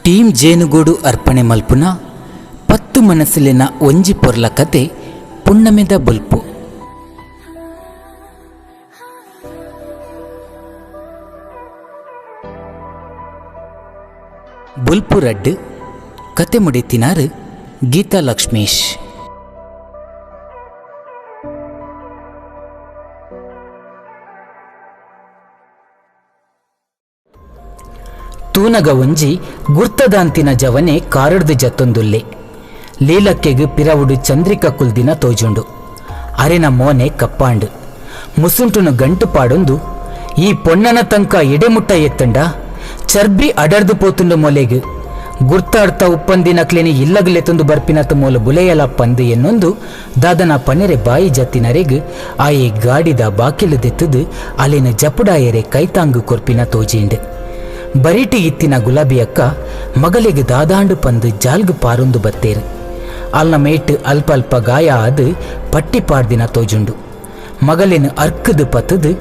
Team ಜೇನುಗೂಡು ಅರ್ಪಣೆ ಮಲ್ಪುನ ಪತ್ತು ಮನಸ್ಸಿಲಿನ ಒಂಜಿ ಪೊರ್ಲ ಕತೆ ಪುಣ್ಣಮೆದ ಬೊಲ್ಪು. ಬೊಲ್ಪು ರಡ್ಡ್ ಕತೆ ಮುಡಿತಿನಾರು ಗೀತಾ ಲಕ್ಷ್ಮೀಶ್. ತೂನಗ ಒಂಜಿ ಗುರ್ತದಾಂತಿನ ಜವನೆ ಕಾರಡ್ದು ಜತ್ತೊಂದುಲ್ಲೆ. ಲೀಲಕ್ಕೆಗ್ ಪಿರವುಡು ಚಂದ್ರಿಕ ಕುಲ್ದಿನ ತೋಜುಂಡು. ಅರೆನ ಮೋನೆ ಕಪ್ಪಾಂಡು ಮುಸುಂಟುನು ಗಂಟು ಪಾಡೊಂದು ಈ ಪೊಣ್ಣನ ತಂಕ ಎಡೆಮುಟ್ಟ ಎತ್ತಂಡ ಚರ್ಬಿ ಅಡರ್ದು ಪೋತುಂಡು ಮೊಲೆಗ್ ಗುರ್ತಾಡ್ತ ಉಪ್ಪಂದಿನಕ್ಲೆನಿ ಇಲ್ಲಗಲೆತ್ತೊಂದು ಬರ್ಪಿನತ ಮೂಲ ಬುಲೆಯಲ ಪಂದು ಎನ್ನೊಂದು ದಾದನ ಪನೆರೆ ಬಾಯಿ ಜತ್ತಿನರೆಗ್ ಆಯೆ ಗಾಡಿದ ಬಾಕಿಲು ದೆತ್ತದು ಅಲೆನ ಜಪುಡಾಯರೆ ಕೈತಾಂಗು ಕೊರ್ಪಿನ ತೋಜಿಂಡು. ಬರಿಟಿ ಇತ್ತಿನ ಗುಲಾಬಿ ಅಕ್ಕ ಮಗಲಿಗೆ ದಾದಾಂಡು ಪಂದು ಜಾಲ್ಗು ಪಾರೊಂದು ಬತ್ತೇರು. ಅಲ್ನ ಮೇಟ್ ಅಲ್ಪ ಅಲ್ಪ ಗಾಯ ಆದು ಪಟ್ಟಿ ಪಾಡ್ದಿನ ತೋಜುಂಡು. ಮಗಲಿನ ಅರ್ಕದು ಪತ್ತದು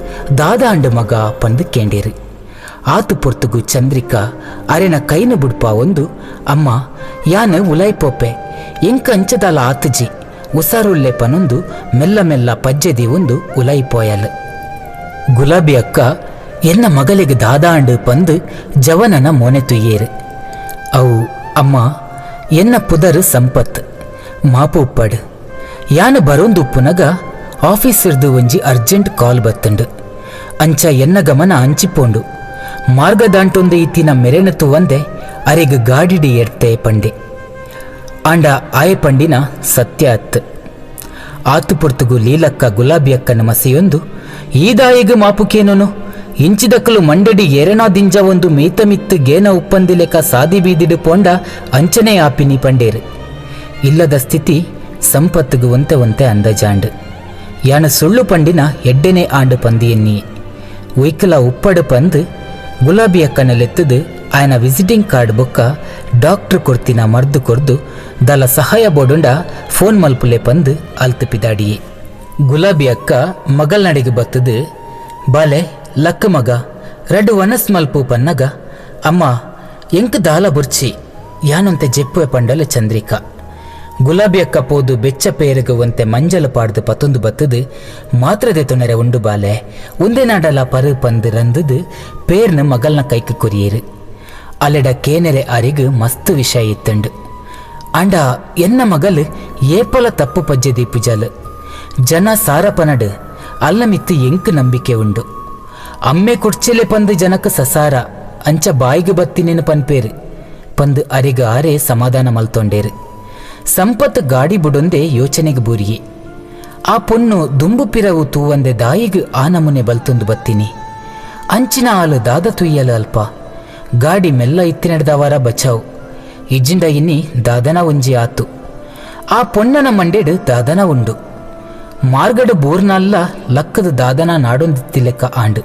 ದಾದಾಂಡು ಮಗ ಪಂದು ಕೇಂಡೇರು. ಆತು ಪೊರ್ತುಗು ಚಂದ್ರಿಕಾ ಅರೆನ ಕೈನ ಬುಡ್ಪ ಒಂದು ಅಮ್ಮ ಯಾನು ಉಲಾಯ್ ಪೋಪೆ ಎಂಕ ಅಂಚದಾಲ ಆತುಜಿ ಉಸಾರುಲ್ಲೆ ಪನೊಂದು ಮೆಲ್ಲ ಮೆಲ್ಲ ಪಜ್ಜೆದಿ ಒಂದು ಉಲಾಯ್ ಪೋಯಲ್. ಗುಲಾಬಿ ಅಕ್ಕ ಎನ್ನ ಮಗಲಿಗೆ ದಾದಾಂಡು ಪಂದು ಜವನನ ಮೋನೆ ತುಯ್ಯೇರು. ಅವು ಅಮ್ಮ ಎನ್ನ ಪುದರ್ ಸಂಪತ್ ಮಾಪು ಉಪ್ಪಡು ಯಾನು ಬರೋಂದು ಉಪ್ಪುನಗ ಆಫೀಸಿರ್ದು ಒಂಜಿ ಅರ್ಜೆಂಟ್ ಕಾಲ್ ಬತ್ತುಂಡು. ಅಂಚ ಎನ್ನ ಗಮನ ಅಂಚಿಪೋಂಡು ಮಾರ್ಗ ದಾಂಟೊಂದು ಇತ್ತಿನ ಮೆರೆನ ತುವಂದೆ ಅರೆಗ್ ಗಾಡಿಡಿ ಎಡ್ತೆ ಪಂಡೆ. ಆಂಡ ಆಯೆ ಪಂಡಿನ ಸತ್ಯ ಅತ್ತು. ಆತು ಪೊರ್ತುಗು ಲೀಲಕ್ಕ ಗುಲಾಬಿ ಅಕ್ಕನ ಮಸೆಯೊಂದು ಈದಾಯಿಗ್ ಮಾಪುಕೇನೋನು ಇಂಚಿದಕ್ಕಲು ಮಂಡಡಿ ಏರೆನಾ ದಿಂಜ ಒಂದು ಮೀತ ಮಿತ್ತು ಗೇನ ಉಪ್ಪಂದಿಲೆಕ ಸಾದಿ ಬೀದಿಡು ಪೋಂಡ ಅಂಚನೆ ಆಪಿನಿ ಪಂಡೇರು. ಇಲ್ಲದ ಸ್ಥಿತಿ ಸಂಪತ್ತಿಗು ಒಂತೆ ಒಂತೆ ಅಂದಜಾಂಡು. ಯಾನ ಸುಳ್ಳು ಪಂಡಿನ ಎಡ್ಡೆನೆ ಆಂಡು ಪಂದಿಯನ್ನಿ ಉಯ್ಕಲ ಉಪ್ಪಡು ಪಂದು ಗುಲಾಬಿ ಅಕ್ಕನಲೆತ್ತದು ಆಯನ ವಿಸಿಟಿಂಗ್ ಕಾರ್ಡ್ ಬೊಕ್ಕ ಡಾಕ್ಟ್ರ್ ಕೊರ್ತಿನ ಮರ್ದು ಕೊರ್ದು ದಲ ಸಹಾಯ ಬೋಡುಂಡ ಫೋನ್ ಮಲ್ಪುಲೆ ಪಂದು ಅಲ್ತು ಪಿದಾಡಿಯೇ. ಗುಲಾಬಿ ಅಕ್ಕ ಮಗಲ್ನಡೆಗೆ ಬತ್ತದು ಬಾಲೆ ಲಕ್ಕ ಮಗ ರಡ್ಡು ವನಸ್ ಮಲ್ಪು ಪನ್ನಗ ಅಮ್ಮ ಎಂಕ್ ದಾಲ ಬುರ್ಚಿ ಯಾನೊಂತೆ ಜೆಪ್ಪುವೆ ಪಂಡಲ ಚಂದ್ರಿಕಾ. ಗುಲಾಬಿ ಅಕ್ಕ ಪೋದು ಬೆಚ್ಚ ಪೇರಗ ಒಂತೆ ಮಂಜಲ ಪಾಡ್ದು ಪತ್ತೊಂದು ಬತ್ತದು ಮಾತ್ರದೆ ತೊಣರೆ ಉಂಡು ಬಾಲೆ ಒಂದೇ ನಾಡಲ ಪರು ಪಂದು ರಂದದು ಪೇರ್ನ ಮಗಲ್ನ ಕೈக்கு ಕೊರಿಯೇರು. ಅಲೆಡ ಕೇನೆರೆ ಅರಿಗು ಮಸ್ತ್ ವಿಷಯ ಇತ್ತಂಡು. ಆಂಡ ಎನ್ನ ಮಗಲು ಏಪಲ ತಪ್ಪು ಪಜ್ಜೆ ದೀಪುಜಾಲು ಜನ ಸಾರಪನಡು ಅಲ್ಲ ಮಿತ್ತು ಎಂಕ್ ನಂಬಿಕೆ ಉಂಡು. ಅಮ್ಮೆ ಕುಡ್ಚೆಲೆ ಪಂದು ಜನಕ ಸಸಾರ ಅಂಚ ಬಾಯಿಗೆ ಬತ್ತಿನೇನು ಪನ್ಪೇರು ಪಂದು ಅರಿಗ ಆರೆ ಸಮಾಧಾನ ಮಲ್ತೊಂಡೇರು. ಸಂಪತ್ ಗಾಡಿ ಬುಡೊಂದೆ ಯೋಚನೆಗೆ ಬೂರಿಯೆ. ಆ ಪೊಣ್ಣು ದುಂಬು ಪಿರವು ತೂವಂದೆ ದಾಯಿಗ್ ಆ ನಮೂನೆ ಬಲ್ತೊಂದು ಬತ್ತೀನಿ ಅಂಚಿನ ಆಲು ದಾದ ತುಯ್ಯಲು ಅಲ್ಪ ಗಾಡಿ ಮೆಲ್ಲ ಇತ್ತಿನಡ್ದವರ ಬಚಾವ್ ಇಜ್ಜಿಂಡ ಇನ್ನಿ ದಾದನ ಒಂಜಿ ಆತು. ಆ ಪೊಣ್ಣನ ಮಂಡೆಡು ದಾದನ ಉಂಡು. ಮಾರ್ಗಡು ಬೋರ್ನಲ್ಲ ಲಕ್ಕದ ದಾದನ ನಾಡೊಂದಿತ್ತಿಲೆಕ್ಕ ಆಂಡು.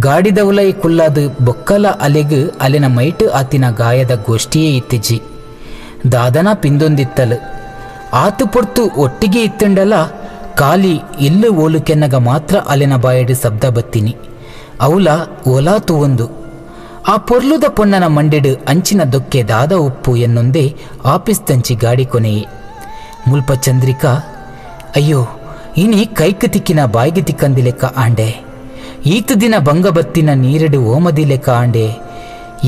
ಗಾಡಿದ ಉಲೈ ಕುಲ್ಲಾದು ಬೊಕ್ಕಲ ಅಲೆಗ್ ಅಲೆನ ಮೈಟು ಆತಿನ ಗಾಯದ ಗೋಷ್ಠಿಯೇ ಇತ್ತಿಜಿ. ದಾದನ ಪಿಂದೊಂದಿತ್ತಲು ಆತು ಪೊರ್ತು ಒಟ್ಟಿಗೆ ಇತ್ತಂಡಲ ಖಾಲಿ ಇಲ್ಲು ಓಲು ಕೆನ್ನಗ ಮಾತ್ರ ಅಲೆನ ಬಾಯಡು ಶಬ್ದ ಬತ್ತೀನಿ. ಅವಲ ಓಲಾ ತೂವೊಂದು ಆ ಪೊರ್ಲುದ ಪೊಣ್ಣನ ಮಂಡೆಡು ಅಂಚಿನ ದೊಕ್ಕೆ ದಾದ ಉಪ್ಪು ಎನ್ನೊಂದೇ ಆಫೀಸ್ ತಂಚಿ ಗಾಡಿ ಕೊನೆಯೇ. ಮುಲ್ಪ ಚಂದ್ರಿಕಾ ಅಯ್ಯೋ ಇನಿ ಕೈಕ್ ತಿಕ್ಕಿನ ಬಾಯಿಗೆ ತಿಕ್ಕಂದಿ ಲೆಕ್ಕ ಆಂಡೆ ಈತು ದಿನ ಬಂಗಬತ್ತಿನ ನೀರಡು ಓಮದಿ ಲೆಕ್ಕ ಆಂಡೆ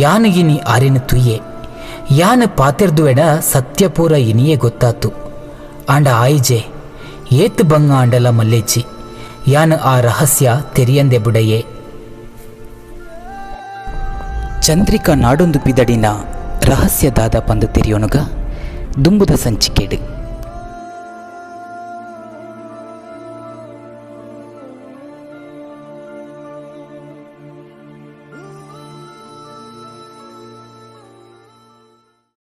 ಯಾನು ಇನಿ ಆರೆನು ತುಯ್ಯೆ ಯಾನು ಪಾತೆರ್ದುವೆಡ ಸತ್ಯಪೂರ ಇನಿಯೇ ಗೊತ್ತಾತು. ಆಂಡ ಆಯಿಜೆ ಏತು ಬಂಗ ಆಂಡಲ ಮಲ್ಲೇಜಿ ಯಾನು ಆ ರಹಸ್ಯ ತೆರಿಯಂದೆ ಬುಡಯೇ. ಚಂದ್ರಿಕಾ ನಾಡೊಂದು ಪಿದಡಿನ ರಹಸ್ಯದಾದ ಪಂದು ತೆರಿಯೋನುಗ ದುಂಬುದ ಸಂಚಿಕೆಡು.